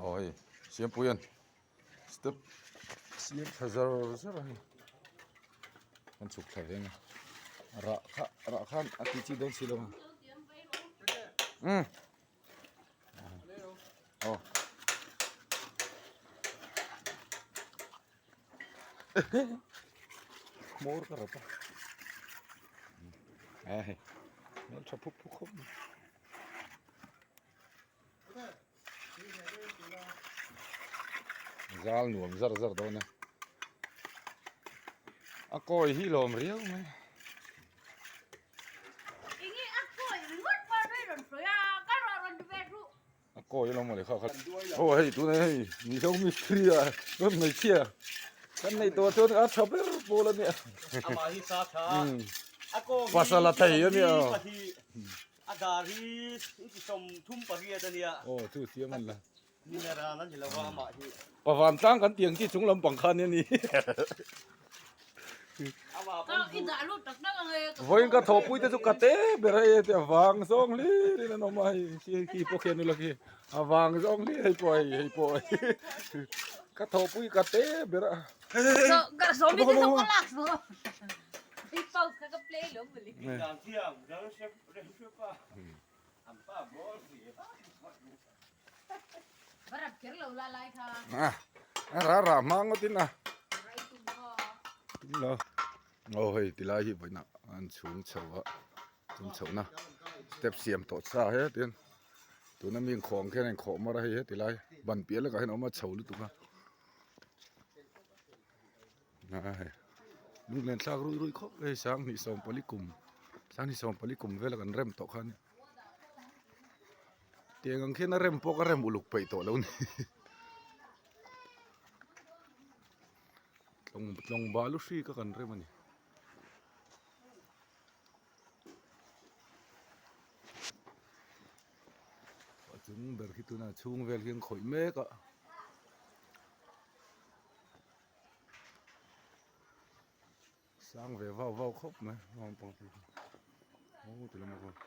Aw hei Siampuia'n step siam thla zar zar a hei an chhuk thla veng a rah kha rah khan a tih chi dawn si lo a umm aw hmawr ka rawp a a hei hmeltha phuk phuk khawp mai. Zal nuam zar zar dawn a a kawi hi lawm riau mai. A kawi alawm mawle kha kha aw hei tunah hei mizo mistri a chuan hmeichhia kan neih tawh chuan a tha ber pawl a nia pasal a thei a nia. A dar hi inti 38 a nia. Aw chu siam an la. Nina ran a ni lo a amah hi. Pavan tlang kan tiang chi chung lampang khan a ni. Vawiin ka thawhpui te chu ka te ber a e te a vang zawng hlir in an awm a hei khi khi pawh khian ula khi a vang zawng hlir hei pawh hei hei pawh ka thawhpui ka te ber a. A rah rah hma ngawt in a lo aw hei ti lai hi vawiinah an chhung chho a chung chhoh na step siam tawh sa he tian tuna mi inkhawm khian a inkhawh mar a hei heti lai ban piah lawkah hian a awm a chho lutuk a. Lunglen thlak ruih ruih khawp mai 2040 kum 2040 kum vela kan rem tawh kha a nia tiang ang khian a rem pawh ka rem uluk peih tawh lo a ni tlawng tlawng balu hri kha kan rem a ni. A chung ber khi tunah chhung vel hian khawih mek a. Sang ve vau vau khawp mai naupang te hi aw ti lam a kawt.